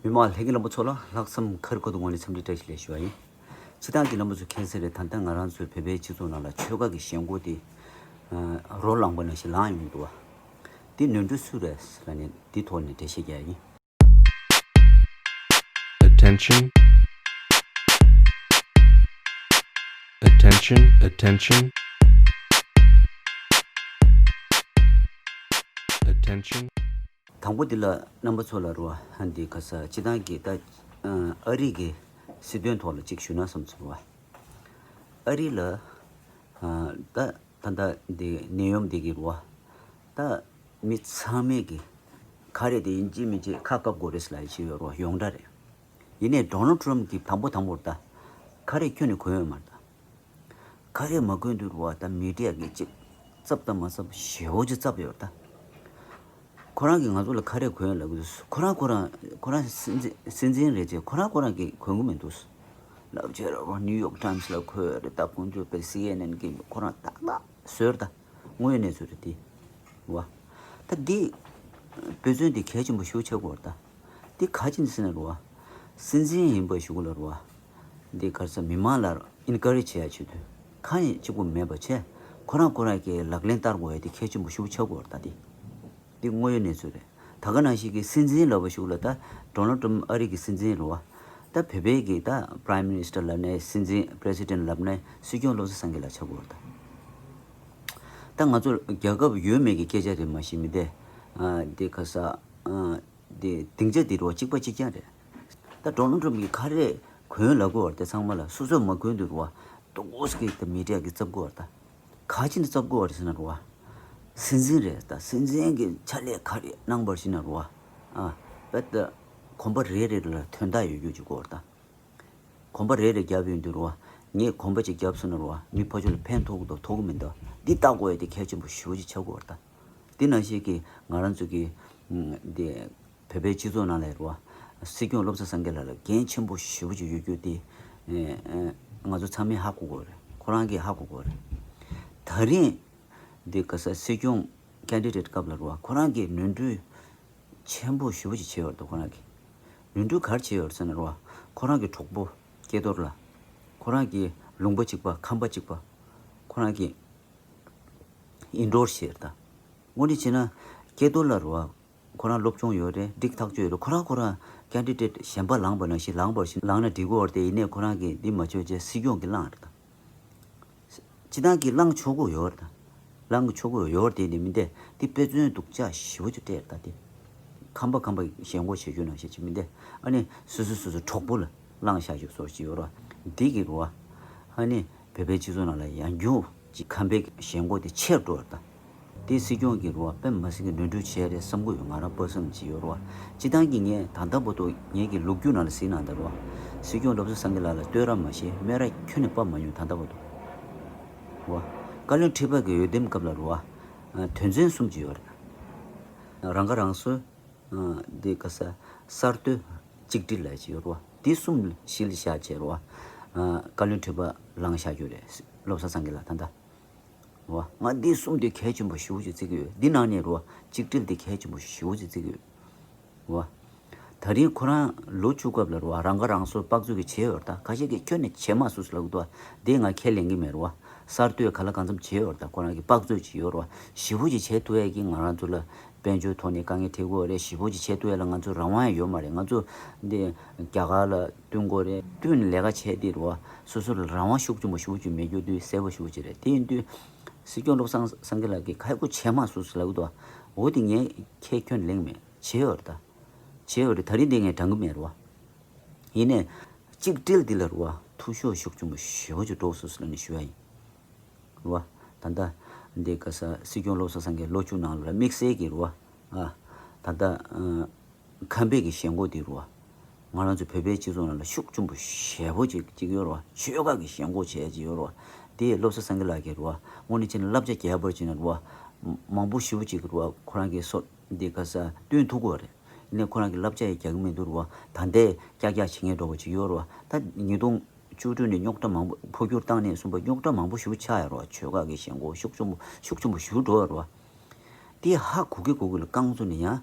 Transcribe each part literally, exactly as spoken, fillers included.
མི་མང་ལྷན་རྒྱས་རྣམ་པ་ཚོ་ལ་ལྷག་བསམ་ཁ་རི་ཁ་ཐུག་ངོས་ནས་འཚམས་འདྲི་བཀྲ་ཤིས་བདེ་ལེགས་ཞུ་བ་ཡིན། སྤྱིར་བཏང་གི་རྣམ་པ་ཚོ་མཁྱེན་གསལ་རེད། ད་ལྟ་ང་རང་ཚོའི་བོད་པའི་སྤྱི་ཚོགས་ནང་ལ་ཆོལ་ཁ་གི་ཞེན་ཁོག་དེ་རོ་ལངས་པ་ནང་བཞིན་ལངས་ཡོང་གི་འདུག་བ། འདི་ནོར་འཁྲུལ་སུ་རེད་ལབ་ནས་འདི་ཐོག་ནས་འགྲེལ་བཤད་རྒྱག་ཡ་ཡིན། Attention. Attention. Attention. Attention. དང་པོ་འདི་ལ་རྣམ་པ་ཚོ་ལ་རུ་བ་འདི་ག་ས་སྤྱི་བཏང་གི་ད་ཨ་རི་གི་སྲིད་དོན་ཐོག་ལ་གཅིག་ཞུ་ན་བསམ་སོང་བ། ཨ་རི་ལ་ཨ་ད་ད་ལྟ་འདི་ནད་ཡམས་འདི་གི་རུ་བ་ད་མི་ཚང་མས་གི་ག་རེ་དེ་ཡིན་གཅིག་མིན་གཅིག་ཁ་བཀབ་དགོས་རེད་ལབ་ཡི་ཡོད་རུ་བ་ཡོངས་གྲགས་རེད། ཡིན་ནའི་ཌོ་ནལ་ཊམ་གི་དང་པོ་དང་པོར་ད་ག་རེ་ཁྱོན་ནས་གོན་ཡོད་མ་རེད་ད། ག་རེ་མ་གོན་དུས་རུ་བ་ད་མི་ཌི་ཡ་གི་གཅིག་བཙབ་དང་མ་བཙབ་ཞེ་བོ་ཅིག་བཙབ་ཡོད་ད། ཁོ་རང་གིས་ང་ཚོ་ལ་ག་རེ་གོན་ལབ་གི་འདུག་ཁོ་རང་ཁོ་རང་ཁོ་རང་སྲིད་འཛིན་སྲིད་འཛིན་རེད་ཅེས་ཁོ་རང་ཁོ་རང་གིས་གོན་གི་མི་འདུག་ལབ་བྱས་ར་བ་ནིའུ་ཡོག་ཊའིམ་སི་ལ་གོན་ཡོད་རེད་ད། དཀོན་མཆོག་དཔེ་སི་ཨེན་ཨེན་གིས་ཁོ་རང་ཏག་ཏག་བཟོས་རེད་ད། དངོས་ཡོད་གནས་ཚུལ་རེད་དེ། བ། ད་འདི་དཔེ་མཚོན་འདི་གལ་ཆེན་པོ་ཞེ་པོ་ཆགས་ཀྱི་ཡོད་རེད་ད། འདི་ག་ཅིག་ཟེར་ན་རུ་བ། སྲིད་འཛིན་ཡིན་པ་ཞུ་གི་ལ་རུ་བ། འདི་ག་རེ་ཟེར་མི་མང་ལ་ཨིན་ཀ་རེཇ་བྱེད་ཡ་ཆེད་དུ། གང་ཡིན་གཅིག་པུ་མེད་པ་བྱས། ཁོ་རང་ཁོ་རང་གི་ལག་ལེན་བསྟར་དགོས་ཡ་འདི་གལ་ཆེན་པོ་ཞེ་པོ་ཆགས་ཀྱི་ཡོད་རེད་ད་འདི། འདི་དངོས་ཡོད་གནས་ཚུལ་རེད། ད་ག་ནང་བཞིན་གྱི་སྲིད་འཛིན་ལབ་པ་ཞུ་གི་ལ་ད་ཌོ་ནལ་ཊམ་ཨ་རི་གི་སྲིད་འཛིན་རུ་བ། ད་བོད་པའི་གི་ད་པ་རའིམ་མི་ནི་སི་ཊར་ལབ་ནའི་སྲིད་འཛིན་པི་རེ་སི་ཌེན་ཊི་ལབ་ནའི་སྲིད་སྐྱོང་བློ་བཟང་སེང་གེ་ལགས་ཆགས་ཀྱི་ཡོད་རེད་ད། ད་ང་ཚོ་རྒྱལ་ཁབ་ཡོད་མེད་ཀྱི་སྐད་ཆ་རེད་མ་གཞི་མི་འདི། ཨ་འདི་ག་ས་ཨ་འདི་སྡིངས་ཆ་འདི་རུ་བ་གཅིག་པ་གཅིག་རྐྱང་རེད། ད་ཌོ་ནལ་ཊམ་གྱིས་ག་རེ་གོན་ལབ་དགོས་བར་དེ་ཚང་མ་ལ་སོ་སོས་མ་གོན་དུས་རུ་བ་ཏོག་ཙམ་གྱིས་ད་མི་ཌི་ཡ་གིས་བཙབ་དགོས་བར་ད། ག་ཅི་ནས་བཙབ་དགོས་བར་ཟེར་ན་རུ་བ། སྲིད་འཛིན་རེད་ད། སྲིད་འཛིན་གྱི་ཕྱག་ལས་ག་རེ་གནང་བར་ཞིག་ན་རུ་བ། ཨ་བེད་ད་གོམ་པ་རེ་རེ་ལ་དོན་དག་ཡོད་རྒྱུ་ཅིག་དགོས་བར་ད། གོམ་པ་རེ་རེ་བརྒྱབ་ཡོང་དུས་རུ་བ། ངས་གོམ་པ་གཅིག་བརྒྱབ་སོང་ན་རུ་བ། མི་ཕར་ཕྱོགས་ལ་ཕན་ཐོགས་ཀྱི་འདུག་ཐོགས་ཀྱི་མི་འདུག་འདི་བལྟ་དགོས་ཡ་དེ་གལ་ཆེན་པོ་ཞེ་པོ་ཅིག་ཆགས་ཀྱི་ཡོད་རེད་ད། འདི་ནང་བཞིན་གྱི་ང་རང་ཚོ་གི་ཨ་འདི་བོད་པའི་སྤྱི་ཚོགས་ནང་ལ་རུ་བ། སྲིད་སྐྱོང་བློ་བཟང་སེང་གེ་ལགས་ལ་འགན་ཆེན་པོ་ཞེ་པོ་ཅིག་ཡོད་རྒྱུ་དེ་ཨ་ཨ་ང་ཚོ་ཚང་མས་ཧ་གོ་དགོས་རེད། ཁོ་རང་གིས་ཧ་གོ་དགོས་རེད། ད་རིང་འདི་ག་ས་སྲིད་སྐྱོང་ཀེན་ཌི་ཌེ་ཊི་སྐབས་ལ་རུ་བ། ཁོ་རང་གིས་ནོར་འཁྲུལ་ཆེན་པོ་ཞེ་པོ་ཅིག་བྱས་ཡོད་རེད་ད། ཁོ་རང་གིས་ནོར་འཁྲུལ་ག་རེ་བྱས་ཡོད་རེད་ཟེར་ན་རུ་བ། ཁོ་རང་གི་གྲོགས་པོ་སྐལ་རྡོར་ལགས། ཁོ་རང་གི་ལུང་པ་གཅིག་པ་ཁང་པ་གཅིག་པ། ཁོ་རང་གི་ཨིན་ཌོར་བྱས་རེད་ད། དངོས་གནས་བྱས་ན་སྐལ་རྡོར་ལགས་རུ་བ། ཁོ་རང་སློབ་སྦྱོང་ཡོད་རེད། འགྲིག་ཐག་ཆོད་ཡོད་རེད། ཁོ་རང་ཁོ་རང་ཀེན་ཌི་ཌེ་ཊི་གཞན་པ་ལངས་པ་ནང་བཞིན་ལངས་པར་བཞིན་ལངས་ན་འགྲིག་གི་ཡོད་རེད་དེ། ཡིན་ནའི་ཁོ་རང་གིས་འདི་མ་བྱས་བྱས་སྲིད་སྐྱོང་གིས་བླངས་རེད་ད། སྤྱི་བཏང་གིས་བླངས་ཆོག་གི་ཡོད་རེད་ད། བླངས་ཆོག་གི་ཡོད་རེད་དེ་འདི་མི་འདི་འདི་དཔེ་མཚོན་སྡུག་ཅག་ཞེ་པོ་ཅིག་སྤྲད་རེད་ད་དེ། ཁམས་པ་ཁམས་པ་ཞེན་ཁོག་བྱེད་རྒྱུ་ནང་བཞིན་ཅིག་མི་འདི། ཨ་ནི་སོ་སོ་སོ་སོ་གྲོགས་པོ་ལ་བླངས་བཞག་རྒྱུ་བཟོ་ཅིག་ཡོད་རེད་བ། འདི་གི་རུ་བ། ཨ་ནི་བོད་པའི་སྤྱི་ཚོགས་ནང་ལ་ཡང་རྒྱུ་ཅིག་ཁམས་པའི་ཞེན་ཁོག་དེ་ཆེར་འགྲོ་བ་དང་། དེ་སྲིད་སྐྱོང་གི་རུ་བ་དཔེ་མ་སྲིད་ཀྱི་ནོར་འཁྲུལ་བྱས་རེད་བསམ་གྱི་ཡོད། ང་རང་སྤོབས་སེམས་ཅིག་ཡོད་རེད་བ། སྤྱི་བཏང་གི་ངས་ད་ལྟ་བར་དུ་ངེད་ཀྱི་ལོ་རྒྱུས་ནང་ལ་གཟིགས་ན་ད་རུ་བ། སྲིད་སྐྱོང་བློ་བཟང་སེང་གེ་ལགས་ལ་བསྟོད་ར་མ་བྱས་སྨད་ར་ཁྱོན་ནས་ཕབ་མ་མྱོང་ད་ལྟ་བར་དུ། རུ་བ། བཀའ་བློན་ཁྲི་པ་གི་འོས་འདེམས་སྐབས་ལ་རུ་བ། དོན་ཚན་གསུམ་ཅིག་ཡོད་རེད། རང་ཁ་རང་གསོ། འདི་ག་ས་གསར་གཏོད་གཅིག་སྒྲིལ་ལབ་ཅིག་ཡོད་རེད་བ། འདི་གསུམ་གཞི་ལ་བཞག་བྱས་རེད་བ། བཀའ་བློན་ཁྲི་པ་ལངས་བཞག་རྒྱུ་རེད། བློ་བཟང་སེང་གེ་ལགས་ད་ལྟ། རེད་བ། ང་འདི་གསུམ་དེ་གལ་ཆེན་པོ་ཞེ་པོ་ཅིག་བརྩི་གི་ཡོད། འདི་ནང་ནས་རེད་བ། གཅིག་སྒྲིལ་དེ་གལ་ཆེན་པོ་ཞེ་པོ་ཅིག་བརྩི་གི་ཡོད། རེད་བ། ད་རིང་ཁོ་རང་ལོ་བཅུ་སྐབས་ལ་རེད་བ། རང་ཁ་རང་གསོ་དཔག་ཚོད་ཀྱི་བྱས་ཡོད་རེད་ད། ཁ་ཤས་ཀྱིས་ཁྱོན་ནས་བྱས་མ་སོང་ཟེར་ལབ་གི་འདུག་བ། དེ་ང་ཁས་ལེན་གི་མེད་རེད་བ། གསར་གཏོད་ག་ལ་གང་འཚམ་བྱས་ཡོད་རེད་ད། ཁོ་རང་གི་དཔག་ཚོད་ཅིག་ཡོད་རེད་བ། ཞེ་པོ་ཅིག་བྱས་ཐུབ་ཡས་ཀྱི་ང་རང་ཚོ་ལ་དཔལ་འབྱོར་ཐོག་ནས་དཀའ་ངལ་འཕྲད་ཀྱི་ཡོད་རེད། ཞེ་པོ་ཅིག་བྱས་ཐུབ་ཡས་ལ་ང་ཚོ་རང་དབང་ཡང་ཡོད་མ་རེད། ང་ཚོ་འདི་རྒྱ་གར་ལ་བསྟུན་དགོས་རེད། བསྟུན་ལས་ཀ་བྱས་ཏེ་རེད་བ། སོ་སོ་ལ་རང་དབང་ཤུགས་ཆེན་པོ་ཞེ་པོ་ཅིག་མེད་རྒྱུ་དེ་གསལ་པོ་ཞེ་པོ་ཅིག་རེད། དེ་ཡིན་དུས་སྲིད་སྐྱོང་བློ་བཟང་སེང་གེ་ལགས་ཀྱིས་ཁ་ཡག་པོ་བྱས་མ་སོང་ཟེར་ལབ་གི་འདུག་བ། འོ་དེ་ངས་ཁས་ཁྱོན་ལེན་མེད། བྱས་ཡོད་རེད་ད། བྱས་ཡོད་རེད། ད་རིང་འདི་ངས་དྲང་གི་མེད་རེད་བ། ཡིན་ནའི། གཅིག་སྒྲིལ་འདི་ལ་རེད་བ། འཐུས་ཤོར་ཤུགས་ཆེན་པོ་ཞེ་པོ་ཅིག་འགྲོ་སོང་ཟེར་ནས་ཞུ་ཡ་ཡིན། རེད་བ། ད་ལྟ་འདི་ག་ས་སྲིད་སྐྱོང་བློ་བཟང་སེང་གེ་ལོ་བཅུ་ནང་ལ་དམིགས་བསལ་གྱི་རེད་བ། ཨ། ད་ལྟ་ཨ། ཁམས་པའི་གི་ཞེན་ཁོག་འདི་རེད་བ། ང་རང་ཚོ་བོད་པའི་སྤྱི་ཚོགས་ནང་ལ་ཤུགས་ཆེན་པོ་ཞེ་པོ་ཅིག་ཅིག་ཡོད་རེད་བ། ཆོལ་ཁ་གི་ཞེན་ཁོག་བྱས་ཅིག་ཡོད་རེད་བ། དེ་བློ་བཟང་སེང་གེ་ལགས་ཀྱིས་རེད་བ། དངོས་གནས་བྱས་ན་བསླབ་བྱ་རྒྱས་པར་བྱས་ན་རེད་བ། མང་པོ་ཞེ་པོ་ཅིག་རེད་བ། ཁོ་རང་གི་སོ་འདི་ག་ས་བསྟུན་ཐུབ་ཀྱི་ཡོད་རེད། ཡིན་ནའི་ཁོ་རང་གི་བསླབ་བྱ་ཡང་རྒྱག་གི་མི་འདུག་རེད་བ། ད་ལྟའི་ཀྱག་ཀྱག་བྱེད་མཁན་འདྲ་པོ་ཅིག་ཡོད་རེད་བ། ད་ཉིས་སྟོང་བཅུ་དྲུག་ནས་རྙོག་དྲ་མང་པོ་འཕོ་འགྱུར་བཏང་ནས་གསུམ་པ་རྙོག་དྲ་མང་པོ་ཞེ་པོ་ཆགས་ཡོད་རེད་བ། ཆོལ་ཁ་གི་ཞེན་ཁོག་ཤུགས་ཆེན་པོ་ཤུགས་ཆེན་པོ་ཞེ་པོ་འགྲོ་ཡོད་རེད་བ། དེ་ཧ་གོ་གི་གོ་གི་ལ་རྐང་བཙུགས་ནས་ཡང་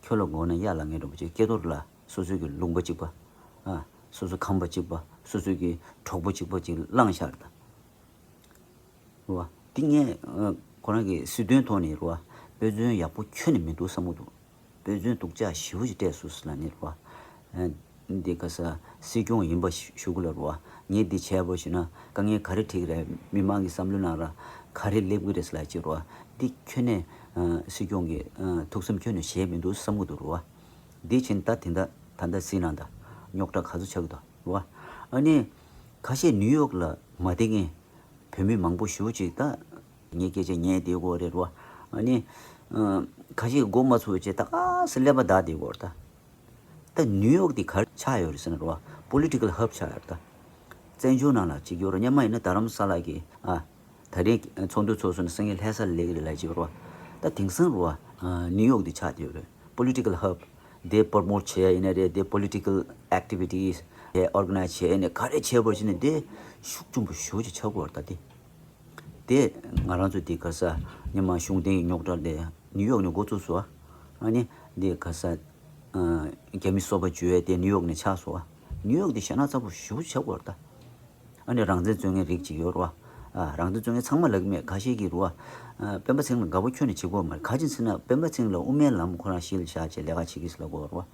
ཁྱོད་ལ་དགོངས་ན་གཡར་ལབ་མཁན་འདྲ་པོ་ཅིག་སྐལ་རྡོར་ལགས། སོ་སོའི་གི་ལུང་པ་གཅིག་པ། ཨ། སོ་སོ་ཁང་པ་གཅིག་པ། སོ་སོའི་གི་གྲོགས་པོ་གཅིག་པ་ཅིག་བླངས་ཤག་ད། རེད་བ། འདི་ངས་ཨ་ཁོ་རང་གི་སྲིད་དོན་ཐོག་ནས་རེད་བ། དཔེ་མཚོན་ཡག་པོ་ཁྱོན་ནས་མི་འདུག་བསམ་གྱི་འདུག་དཔེ་མཚོན་སྡུག་ཅག་ཞེ་པོ་ཅིག་སྤྲད་སོང་ཟེར་ལབ་ནས་རེད་བ། ཨ། འདི་ག་ས་སྲིད་སྐྱོང་ཡིན་པ་ཞུ་གི་ལ་རེད་བ། ངས་འདི་བྱས་པ་ཞུ་ན་དཀའ་ངལ་ག་རེ་འཕྲད་ཀྱི་རེད། མི་མང་གི་བསམ་བློའི་ནང་ལ་ག་རེ་སླེབས་ཀྱི་རེད་ཟེར་ལབ་ཅིག་རེད་བ། འདི་ཁྱོན་ནས་ཨ་སྲིད་སྐྱོང་གི་ཨ་ཐུགས་སེམས་ཁྱོན་ནས་བཞེས་མི་འདུག་བསམ་གྱི་འདུག་རེད་བ། འདི་ཕྱིན་ད་དེ་འདྲ་ད་ལྟ་སྲིད་ནང་ད་རྙོག་དྲ་ག་ཚོད་ཆགས་ཀྱི་འདུག་རེད་བ། ཨ་ནི་ཁ་ཤས་ནིའུ་ཡོག་ལ་མ་བསྡད་མཁན་བོད་མི་མང་པོ་ཞེ་པོ་ཅིག་ད་ངའི་སྐད་ཆ་ཉན་བསྡད་ཀྱི་ཡོད་རེད་རེད་བ། ཨ་ནི་ཨ་ཁ་ཤས་མགོ་མ་ཚོས་བྱས་ད་ག་སེ་ཀླད་པ་བདག་བསྡད་ཀྱི་ཡོད་རེད་ད། ད་ནིའུ་ཡོག་འདི་ག་རེ་ཆགས་ཡོད་རེད་ཟེར་ན་རེད་བ། པོ་ལི་ཊི་ཀལ་ཧབ་ཆགས་ཡོད་རེད་ད། བཙན་བྱོལ་ནང་ལ་གཅིག་ཡོད་རེད། སྔོན་མ་ཡིན་ན་རྡ་རམ་ས་ལ་གི་ཨ་ད་རེས་ཚོགས་འདུ་ཚོགས་སོང་ན་སང་ཉིན་ལྷ་ས་ལ་སླེབས་ཀྱི་རེད་ལབ་ཀྱི་ཡོད་རེད་བ། ད་དེང་སང་རེད་བ། ཨ་ནིའུ་ཡོག་འདི་ཆགས་བསྡད་ཡོད་རེད། པོ་ལི་ཊི་ཀལ་ཧབ་དེ་པོ་རོ་མོཊ་བྱས་ཡིན་ན་རེད། དེ་པོ་ལི་ཊི་ཀལ་ཨེག་ཊི་བི་ཊི་སི་དེ་ཨོར་ག་ནའི་ཛི་བྱས་ཡིན་ན་ག་རེ་བྱས་པར་བྱས་ནས་དེ་ཤུགས་ཆེན་པོ་ཞེ་པོ་ཅིག་ཆགས་ཀྱི་ཡོད་རེད་ད་དེ། དེ་ང་རང་ཚོ་འདི་ག་ས་སྔོན་མ་གཞུང་འབྲེལ་གྱི་རྙོག་དྲ་དེ་ནིའུ་ཡོག་ནས་འགོ་བཙུགས་སོང་། ཨ་ནི་འདི་ག་ས་ཨ་རྒྱ་མི་སོ་པ་འཇུ་ཡས་དེ་ནིའུ་ཡོག་ནས་ཆགས་སོང་། ནིའུ་ཡོག་འདི་ཞེད་སྣང་ཚ་པོ་ཞེ་པོ་ཆགས་ཀྱི་ཡོད་རེད་ད། ཨ་ནི་རང་བཙན་རྩོད་མཁན་རིགས་གཅིག་ཡོད་རེད་བ། ཨ་རང་བཙན་རྩོད་མཁན་ཚང་མ་ལབ་ཀྱི་མེད། ཁ་ཤས་ཀྱིས་རེད་བ། ཨ་སྤེན་པ་ཚེ་རིང་ལ་དགའ་པོ་ཁྱོན་ནས་བྱེད་ཀྱི་ཡོད་མ་རེད། ག་ཅི་ཟེར་ན་སྤེན་པ་ཚེ་རིང་ལ་དབུ་མའི་ལམ་ཁོ་རང་གཞི་ལ་བཞག་བྱས་ལས་ཀ་བྱེད་ཀྱི་ཟེར་ལབ་ཀྱི་ཡོད་རེད་བ།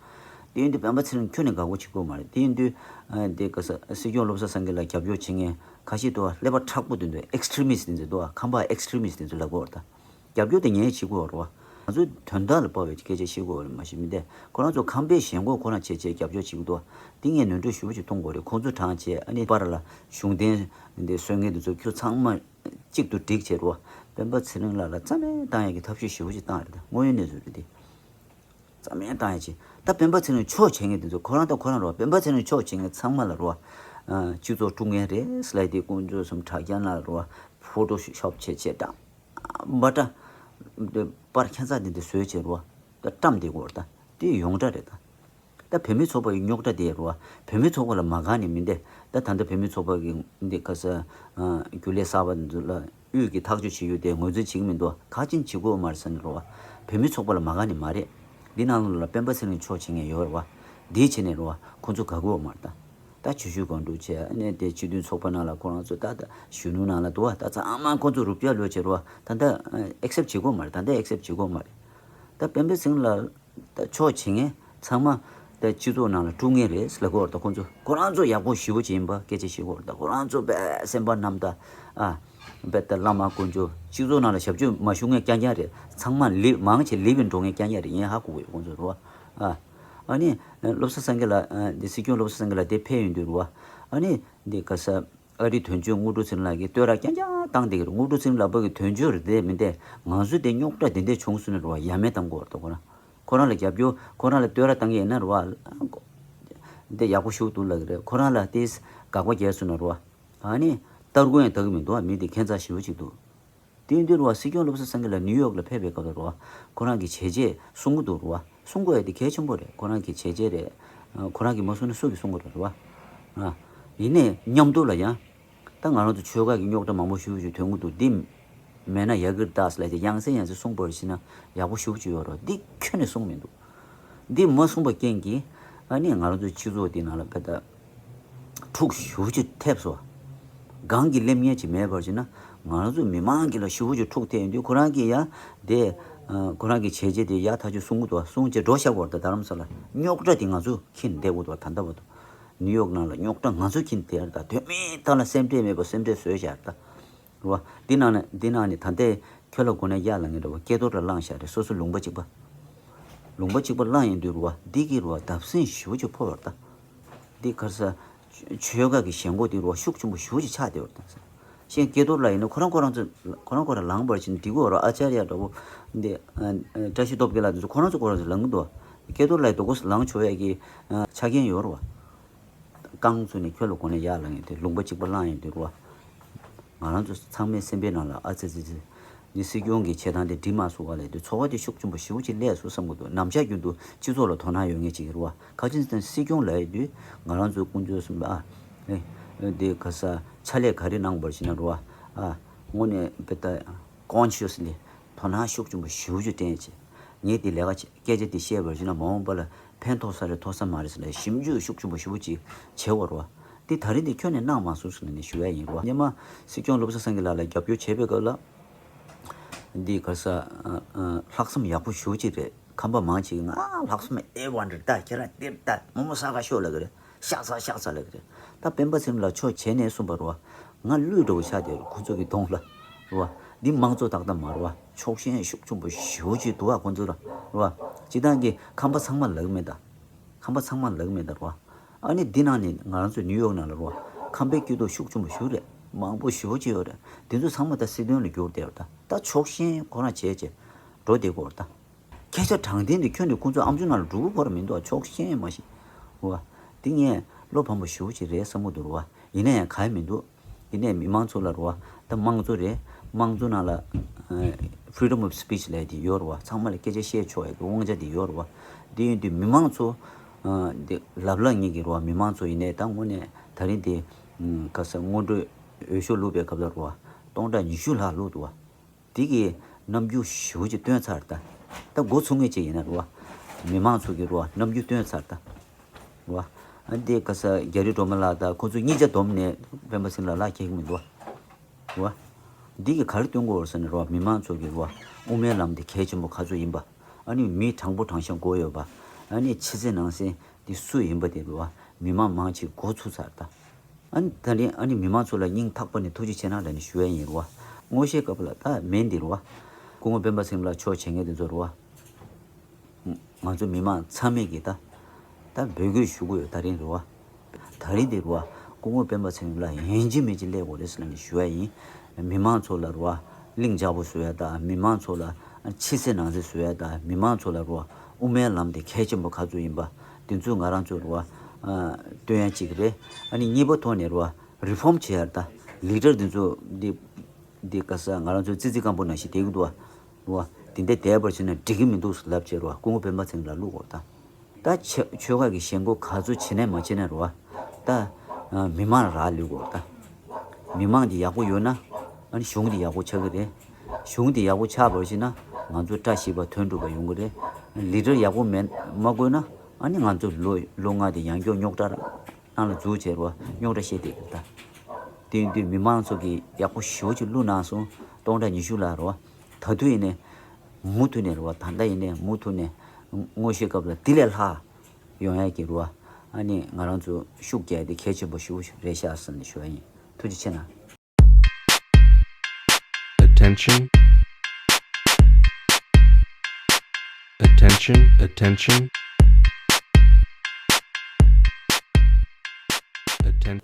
དེ་ཡིན་དུས་སྤེན་པ་ཚེ་རིང་ཁྱོན་ནས་དགའ་པོ་བྱེད་ཀྱི་ཡོད་མ་རེད། དེ་ཡིན་དུས་ཨ་འདི་ག་ས་སྲིད་སྐྱོང་བློ་བཟང་སེང་གེ་ལ་རྒྱབ་སྐྱོར་བྱེད་མཁན་ཁ་ཤས་འདུག་བ། ཀླད་པ་མཁྲེགས་པོ་དེ་ཚོ་ཨེག་སི་ཊི་རི་མི་སི་ཊི་དེ་ཚོ་འདུག་བ། ཁམས་པ་ཨེག་སི་ཊི་རི་མི་སི་ཊི་དེ་ཚོ་ལབ་ཀྱི་ཡོད་རེད་ད། རྒྱབ་སྐྱོར་དེ་ངས་བྱེད་དགོས་རེད་བ། ང་ཚོ་དོན་དག་ལ་དཔག་པའི་སྐད་ཆ་བཤད་དགོས་རེད། མ་གཞི་མི་འདས་ཁོ་རང་ཚོ་ཁམས་པའི་ཞེན་ཁོག་ཁོ་རང་བྱས་བྱས་རྒྱབ་སྐྱོར་བྱེད་ཀྱི་འདུག་བ། དེ་ངས་ནོར་འཁྲུལ་ཞེ་པོ་ཅིག་མཐོང་དགོས་རེད། ཁོང་ཚོ་གྲངས་བྱས་ཨ་ནི་པར་ལ་གཞུང་འདེམས་འདི་བཟོ་མཁན་དེ་ཚོ་ཁྱོད་ཚང་མ་གཅིག་ཏུ་བསྒྲིགས་བྱས་རེད་བ། སྤེན་པ་ཚེ་རིང་ལགས་ལ་རྩ་མེད་བཏང་ཡག་གི་ཐབས་ཤེས་ཞེ་པོ་ཅིག་བཏང་རེད་ད། དངོས་ཡོད་གནས་ཚུལ་རེད་དེ། རྩ་མེད་བཏང་ཡག་ཅིག་ད་སྤེན་པ་ཚེ་རིང་ཕྱོགས་བྱེད་མཁན་དེ་ཚོ་ཁོ་རང་དང་ཁོ་རང་རེད་བ། སྤེན་པ་ཚེ་རིང་ཕྱོགས་བྱེད་མཁན་ཚང་མ་ལ་རེད་བ། ཨ་སྤྱི་ཚོགས་དཀྲུག་མཁན་རེད་ཟེར་ལབ་དེ་དཀོན་མཆོག་གསུམ་དྲ་རྒྱ་ནང་ལ་རེད་བ། ཕོ་ཊོ་ཤོབ་བྱས་བྱས་ད། འབའ་སྒྲ། འདི་པར་ཁྱད་མཚར་འདི་འདི་བཟོས་བྱས་རེད་བ། ད་བཀྲམ་བསྡད་ཀྱི་ཡོད་རེད་ད། དེ་ཡོངས་གྲགས་རེད་ད། ད་བོད་མི་ཚོགས་པ་ཡི་རྙོག་དྲ་དེ་རེད་བ། བོད་མི་ཚོགས་པ་ལ་མ་དགའ་ནི་མི་འདི། ད་ད་ལྟ་བོད་མི་ཚོགས་པ་གི་འདི་ག་ས་ཨ་རྒྱུན་ལས་གསར་པ་འདི་ཚོ་ལ་དབུས་ཀྱི་ཐག་གཅོད་བྱེད་རྒྱུ་དེ་ངོས་འཛིན་བྱེད་ཀྱི་མི་འདུག་ག་ཅིན་བྱེད་དགོས་མ་རེད་ཟེར་ནི་རེད་བ། བོད་མི་ཚོགས་པ་ལ་མ་དགའ་ནི་མ་རེད། འདི་ནང་ལོགས་ལ་སྤེན་པ་ཚེ་རིང་ཕྱོགས་བྱེད་མཁན་ཡོད་རེད་བ། འདིའི་ཆེད་ནས་རེད་བ། ཁོང་ཚོ་དགའ་གི་ཡོད་མ་རེད་ད། ད་ཆུ་ཤུར་སྒང་དྲུག་བྱས་ཨ་ནི་དེ་སྤྱི་མཐུན་ཚོགས་པ་ནང་ལ་ཁོ་རང་ཚོ་ད་ད་གཞོན་ནུ་ནང་ལ་འདུག་བ། ད་ཚང་མ་ཁོང་ཚོ་རུབ་རྒྱག་ལོས་བྱས་རེད་བ། ད་ད་ཨེག་སེབ་བྱེད་དགོས་མ་རེད། ད་ད་ཨེག་སེབ་བྱེད་དགོས་མ་རེད། ད་སྤེན་པ་ཚེ་རིང་ལ་ད་ཕྱོགས་བྱེད་མཁན་ཚང་མ་ད་སྤྱི་ཚོགས་ནང་ལ་དཀྲུག་མཁན་རེད་ཟེར་ལབ་ཀྱི་ཡོད་རེད། ད་ཁོང་ཚོ་ཁོ་རང་ཚོ་ཡག་པོ་ཞེ་པོ་ཅིག་ཡིན་པ་སྐད་ཆ་བཤད་ཀྱི་ཡོད་རེད། ད་ཁོ་རང་ཚོ་དཔེ་སེམས་པ་ནམ་ད་ཨ་དཔེ་ད་བླ་མ་དཀོན་མཆོག་སྤྱི་ཚོགས་ནང་ལ་ཞབས་ཕྱི་མ་ཞུ་མཁན་རྐྱང་རྐྱང་རེད། ཚང་མ་ལེབ་མང་ཆེ་ལེབ་བིན་འགྲོ་མཁན་རྐྱང་རྐྱང་རེད། ངས་ཧ་གོ་གི་ཡོད། ཁོང་ཚོ་རེད་བ། ཨ་ཨ་ནི་བློ་བཟང་སེང་གེ་ལགས་ཨ་འདི་སྲིད་སྐྱོང་བློ་བཟང་སེང་གེ་ལགས་འདི་ཕེབས་ཡོང་དུས་རེད་བ། ཨ་ནི་འདི་ག་ས། ཨ་རིའི་དོན་གཅོད་དངོས་གྲུབ་ཚེ་རིང་ལགས་ཀྱིས་བསྟོད་ར་རྐྱང་རྐྱང་བཏང་བསྡད་ཀྱི་རེད། དངོས་གྲུབ་ཚེ་རིང་ལགས་ཀྱི་དོན་གཅོད་རེད་དེ་མིན་ཏེ། ང་ཚོ་དེ་རྙོག་དྲ་དེ་འདྲས་བྱུང་སོང་ན་རེད་བ། ཡ་མེད་གཏོང་དགོས་རེད་ཁོ་རང་། ཁོ་རང་ལ་རྒྱབ་སྐྱོར་ཁོ་རང་ལ་བསྟོད་ར་བཏང་གི་ཡིན་ན་རེད་བ། འདི་ཡག་པོ་ཞུགས་འདུག་ལབ་ཀྱི་རེད། ཁོ་རང་ལ་དེས་དགག་པ་རྒྱག་སོང་ན་རེད་བ། ཨ་ནི་སྟར་གོ་ཡང་ལྟ་གི་མི་འདུག་བ། མི་དེ་ཁྱད་མཚར་ཞེ་པོ་ཅིག་འདུག་དེ་ཡིན་དུས་རེད་བ། སྲིད་སྐྱོང་བློ་བཟང་སེང་གེ་ལགས་ནིའུ་ཡོག་ལ་ཕེབས་པའི་སྐབས་ལ་རེད་བ། ཁོ་རང་གི་བྱས་རྗེས་གསུང་གི་འདུག་རེད་བ། གསུང་དགོས་ཡ་དེ་གལ་ཆེན་པོ་རེད། ཁོ་རང་གི་བྱས་རྗེས་རེད། ཁོ་རང་གིས་མ་གསུངས་ན་སུ་གིས་གསུང་གི་རེད་བ། ཡིན་ནའི་མཉམ་དུ་ལ་ཡང་། ད་ང་རང་ཚོ་ཆོལ་ཁ་གི་རྙོག་དྲ་མང་པོ་ཞེ་པོ་ཅིག་ཐོན་གི་འདུག་འདི་མེད་ན་ཡག་གི་རེད་ད་ཟེར་ལབ་བྱས་ཡང་སེ་ཡང་སེ་གསུངས་པར་བྱས་ན་ཡག་པོ་ཞེ་པོ་ཅིག་ཡོད་རེད། འདི་ཁྱོན་ནས་གསུངས་མི་འདུག་འདི་མ་གསུངས་པ་རྐྱེན་གྱིས་ཨ་ནི་ང་རང་ཚོའི་སྤྱི་ཚོགས་འདི་ནང་ལ་དཔེ་ད། འཁྲུག་ཞེ་པོ་ཅིག་ཐེབས་སོང་། སྒང་གི་སླེབས་མཁན་ཅིག་མེད་པར་བྱས་ན་ང་རང་ཚོ་མི་མང་གི་ལ་ཞེ་པོ་ཅིག་འཁྲུག་ཐེབས་ཡོང་དུས་ཁོ་རང་གིས་ཡ་དེ་ཁོ་རང་གི་བྱས་རྗེས་དེ་ཡ་ཐག་ཆོད་གསུང་གི་འདུག་གསུང་བྱས་འགྲོ་བཞག་པ་རེད་ད། རྡ་རམ་ས་ལ་རྙོག་དྲ་དེ་ང་ཚོ་འཁྱེར་བསྡད་དགོས་འདུག་ད་ལྟ་བར་དུ་ནིའུ་ཡོག་ནང་ལ་རྙོག་དྲ་ང་ཚོ་འཁྱེར་བསྡད་ཡ་རེད་ད། དོན་མེད་ཐང་ལ་སེམས་ཁྲལ་མེད་པ་སེམས་ཁྲལ་བཟོས་བཞག་རེད་ད། རེད་བ། འདི་ནང་ནས་འདི་ནང་ནས་ད་ལྟའི་ཁྱོད་ལ་གོ་གནས་གཡར་ལ་ངེས་རེད་བ། སྐལ་རྡོར་ལ་བླངས་བཞག་རེད། སོ་སོ་ལུང་པ་གཅིག་པ། ལུང་པ་གཅིག་པ་བླངས་ཡིན་དུས་རེད་བ། འདི་གི་རེད་བ་བརྡབ་གསིག་ཞེ་པོ་ཅིག་ཕོག་ཡོད་རེད་ད། འདི་ག་རེ་ཟེར། ཆོལ་ཁ་གི་ཞེན་ཁོག་འདི་རེད་བ་ཤུགས་ཆེན་པོ་ཞེ་པོ་ཅིག་ཆགས་བསྡད་ཡོད་རེད་ད། གཞན་སྐལ་རྡོར་ལགས་ཡིན་ན་ཁོ་རང་ཁོ་རང་ཚོ་ཁོ་རང་ཁོ་རང་ལངས་པར་བྱས་ནས་འགྲིག་གི་ཡོད་རེད། ཨ་ཅར་ཡ་འདྲ་བོ་འདི་ཨ་ཨ་བཀྲ་ཤིས་སྟོབས་རྒྱལ་ལགས་འདི་ཚོ་ཁོ་རང་ཚོ་ཁོ་རང་ཚོ་ལངས་གི་འདུག་སྐལ་རྡོར་ལགས་དོ་གོ་ལངས་ཆོག་ཡ་གི་ཨ་ཆ་རྐྱེན་ཡོད་རེད་བ། རྐང་བཙུགས་ནས་ཁྱོད་ལ་གོ་གནས་གཡར་ལ་ངེས་དེ་ལུང་པ་གཅིག་པ་བླངས་ཡིན་དུས་རེད་བ། ང་རང་ཚོ་ཚང་མའི་སེམས་པའི་ནང་ལ་ཨ་ཙི་ཙི་ཙི། འདི་སྲིད་སྐྱོང་གི་བྱེད་སྟངས་དེ་འགྲིག་མ་སོང་བ་ལས་དུས་ཚོར་བ་དེ་ཤུགས་ཆེན་པོ་ཞེ་པོ་ཅིག་སླེབས་སོང་བསམ་གྱི་འདུག་ནམ་ཞག་རྒྱུན་དུ་སྤྱི་ཚོགས་ལ་དོ་སྣང་ཡོད་མཁན་ཅིག་རེད་བ། ག་ཅི་ཟེར་ན་སྲིད་སྐྱོང་ལབ་ཡོད་དུས་ང་རང་ཚོའི་ཀུན་སྤྱོད་གསུམ་པ་ཨ། ཨེ། འདི་ག་ས་ཕྱག་ལས་ག་རེ་གནང་བར་ཞིག་ན་རེད་བ། ཨ། དངོས་གནས་དཔེ་ད་ཀོན་ཤི་ཡས་ལི་དོ་སྣང་ཤུགས་ཆེན་པོ་ཞེ་པོ་ཅིག་སྤྲད་ཡོད་ཅེས། ངས་འདི་ལས་ཀ་བྱེད་སྐད་ཆ་འདི་བཤད་པར་ཞིག་ན་མ་འོངས་པ་ལ་ ཕན་ཐོགས་ས་རེད་ཐོགས་ས་མ་རེད་ཟེར་ལ་ཞིབ་འཇུག་ཤུགས་ཆེན་པོ་ཞེ་པོ་ཅིག་བྱེད་དགོས་རེད་བ། འདི་ད་རིང་འདི་ཁྱོན་ནས་གནང་མ་སོང་ཟེར་ནས་ཞུ་ཡ་ཡིན་རེད་བ། སྔོན་མ་སྲིད་སྐྱོང་བློ་བཟང་སེང་གེ་ལགས་ལ་རྒྱབ་སྐྱོར་བྱེད་པའི་སྐབས་ལ། འདི་ག་ས་ཨ་ཨ་ལྷག་བསམ་ཡག་པོ་ཞེ་པོ་ཅིག་རེད། ཁམས་པ་མང་ཆེ་གིས་ང་ལྷག་བསམ་ཨེ་ཝན་རེད། ད་ཁྱེད་རང་འདིར་ད་མོག་མོག་ས་ག་ཤོག་ལབ་ཀྱི་རེད། ཤག་ས་ཤག་ས་ལབ་ཀྱི་རེད། ད་སྤེན་པ་ཚེ་རིང་ལགས་མཆོག་བྱས་ནས་གསུངས་པ་རེད་བ། ང་གླུད་འགྲོ་བ་ཆགས་བསྡད་རེད་ཁོ་ཚོ་གི་གདོང་ལ། རེད་བ། འདི་དམངས་གཙོ་ཏག་ཏག་མ་རེད་བ། ཕྱོགས་ཞེན་ཤུགས་ཆེན་པོ་ཞེ་པོ་ཅིག་འདུག་བ་ཁོ་ཚོ་ལ། རེད་བ། སྤྱིར་བཏང་གི་ཁམས་པ་ཚང་མ་ལབ་ཀྱི་མེད་ད། ཁམས་པ་ཚང་མ་ལབ་ཀྱི་མེད་ད་རེད་བ། ཨ་ནི་འདི་ནང་ནས་ང་རང་ཚོ་ནིའུ་ཡོག་ནང་ལ་རེད་བ། ཁམས་པའི་སྐྱིད་སྡུག་ཤུགས་ཆེན་པོ་ཞེ་པོ་རེད། མང་པོ་ཞེ་པོ་ཅིག་ཡོད་རེད། དེ་ཚོ་ཚང་མ་ད་སྲིད་དོན་ལ་བསྒྱུར་བསྡད་ཡོད་ད། ད་ཕྱོགས་ཞེན་ཁོ་རང་བྱས་བྱས་འགྲོ་བསྡད་ཀྱི་ཡོད་རེད་ད། སྐད་ཆ་དྲང་བདེན་དེ་ཁྱོན་ནས་ཁོང་ཚོ་ཨམ་ཅོག་ནང་ལ་འགྲོ་གི་ཁོ་རང་མི་འདུག་ཕྱོགས་ཞེན་མ་ཤེས། འོ། འདི་ངས་བློ་ཕམ་པོ་ཞེ་པོ་ཅིག་རེད་བསམ་གྱི་འདུག་རེད་བ། ཡིན་ན་ཡང་ག་ཡེ་མི་འདུག་ཡིན་ནའི་མི་མང་ཚོ་ལ་རེད་བ། ད་དམངས་གཙོ་རེད། དམངས་གཙོ་ནང་ལ་ཨ་freedom of speech ལབ་ཡ་དེ་ཡོད་རེད་བ། ཚང་མ་ལ་སྐད་ཆ་བཤད་ཆོག་ཡ་གི་དབང་ཆ་དེ་ཡོད་རེད་བ། དེ་ཡིན་དུས་མི་མང་ཚོ་ཨ་དེ་ལབ་ལབ་ངེས་ཀྱི་རེད་བ། མི་མང་ཚོ་ཡིན་ནའི་ད་དངོས་གནས་ད་རིང་དེ་ཨ་ག་ས་སྔོན་འགྲོའི་འོས་ཤོག་བླུགས་པའི་སྐབས་ལ་རེད་བ། སྟོང་ཕྲག་ཉི་ཤུ་ལྷག་བླུགས་འདུག་བ། དེ་གི་རྣམ་འགྱུར་ཞེ་པོ་ཅིག་སྟོན་ཚར་ད། ད་འགོ་ཚུགས་མཁན་ཅིག་ཡིན་ན་རེད་བ། མི་མང་ཚོ་གི་རེད་བ་རྣམ་འགྱུར་སྟོན་ཚར་ད། རེད་བ། ཨ་འདི་ག་ས་རྒྱ་རི་སྒྲོལ་མ་ལགས་དང་ཁོ་ཚོ་གཉིས་ཆ་བསྡོམས་ནས་སྤེན་པ་ཚེ་རིང་ལགས་ལག་ཁེལ་གི་མི་འདུག་བ། རེད་བ། འདི་གི་ག་རེ་སྟོན་དགོས་རེད་ཟེར་ན་རེད་བ། མི་མང་ཚོ་གི་རེད་བ། དབུ་མའི་ལམ་དེ་གལ་ཆེན་པོ་ག་ཚོད་ཡིན་པ། ཨ་ནི་མི་དྲང་པོ་དྲང་བཞག་དགོས་ཡོད་པ། ཨ་ནི་ཕྱི་གསལ་ནང་གསལ་འདི་སུ་ཡིན་པ་དེ་རེད་བ། མི་མང་མང་ཆེ་འགོ་ཚུགས་ཚར་ད། ཨ་ནི་ད་ནི་ཨ་ནི་མི་མང་ཚོ་ལ་སྙིང་ཐག་པ་ནས་ཐུགས་རྗེ་ཆེ་གནང་ལབ་ནས་ཞུ་ཡ་ཡིན་རེད་བ། ངོ་ཤེས་སྐབས་ལ་ད་མེད་འདི་རེད་བ། སྐུ་ངོ་སྤེན་པ་ཚེ་རིང་ལགས་མཆོག་བྱེད་མཁན་དེ་ཚོ་རེད་བ། ང་ཚོ་མི་མང་ཚང་མས་ཀྱི་ད་ད་འབོད་སྐུལ་ཞུ་གི་ཡོད་ད་རིང་རེད་བ། ད་རིང་འདི་རེད་བ། སྐུ་ངོ་སྤེན་པ་ཚེ་རིང་ལགས་ཡིན་གཅིག་མིན་གཅིག་སླེབས་དགོས་རེད་ཟེར་ལབ་ནས་ཞུ་ཡ་ཡིན། མི་མང་ཚོ་ལ་རེད་བ། ལྷིང་འཇགས་པོ་བཟོ་ཡ་ད་མི་མང་ཚོ་ལ་ཕྱི་གསལ་ནང་གསལ་བཟོ་ཡ་ད་མི་མང་ཚོ་ལ་རེད་བ། དབུ་མའི་ལམ་དེ་གལ་ཆེན་པོ་ག་ཚོད་ཡིན་པ་དེ་ཚོ་ང་རང་ཚོ་རེད་བ། སྟོན་ཡ་གཅིག་རེད། ཨ་ནི་གཉིས་པ་ཐོག་ནས་རེད་བ། རི་ཕོམ་བྱེད་ཡ་ད་ལི་ཌར་དེ་ཚོ་འདི་འདི་ག་ས་ང་རང་ཚོ་ཙི་ཙི་སྐམ་པོ་ནང་བཞིན་བསྡད་ཀྱི་འདུག་བ། རེད་བ། དེ་འདྲ་བསྡད་པར་བྱས་ན་འགྲིག་གི་མི་འདུག་ལབ་བྱས་རེད་བ། སྐུ་ངོ་སྤེན་པ་ཚེ་རིང་ལགས་བླུག་དགོས་ད། ད་ཆོལ་ཆོལ་ཁ་གི་ཞེན་ཁོག་ག་ཚོད་བྱེད་ནས་མ་བྱེད་ནས་རེད་བ། ད་མི་མང་རག་ལུས་དགོས་ད། མི་མང་འདི་ཡག་པོ་ཡོད་ན་ཨ་ནི་གཞུང་འདི་ཡག་པོ་ཆགས་ཀྱི་རེད། གཞུང་འདི་ཡག་པོ་ཆགས་པར་བྱས་ན་ང་ཚོ་བཀྲ་ཤིས་པ་དོན་འགྲུབ་པ་ཡོང་གི་རེད། ལི་ཌར་ཡག་པོ་མེད་མ་དགོས་ན་ཨ་ནི་ང་ཚོ་ལོ་ལོ་ལྔ་དེ་ཡང་སྐྱོ་རྙོག་དྲ་ནང་ལ་འཛུལ་བྱས་རེད་བ། རྙོག་དྲ་བཤད་བསྡད་ཀྱི་རེད་ད། དེ་ཡིན་དུས་མི་མང་ཚོ་གིས་ཡག་པོ་ཞེ་པོ་ཅིག་བླུགས་གནང་སོང་། སྟོང་ཕྲག་ཉི་ཤུ་ལྷག་རེད་བ། ད་དུང་ཡིན་ནའི་མུ་མཐུད་ནས་རེད་བ། ད་ལྟ་ཡིན་ནའི་མུ་མཐུད་ནས་ངོ་ཤེས་སྐབས་ལ་དེ་ལས་ལྷག་ཡོང་ཡ་གི་རེད་བ། ཨ་ནི་ང་རང་ཚོ་ཤུགས་རྒྱག་ཡ་དེ་གལ་ཆེན་པོ་ཞེ་པོ་རེད་ཤག་ཟེར་ནས་ཞུ་བ་ཡིན། ཐུགས་རྗེ་ཆེ་གནང་། Attention. Attention, attention.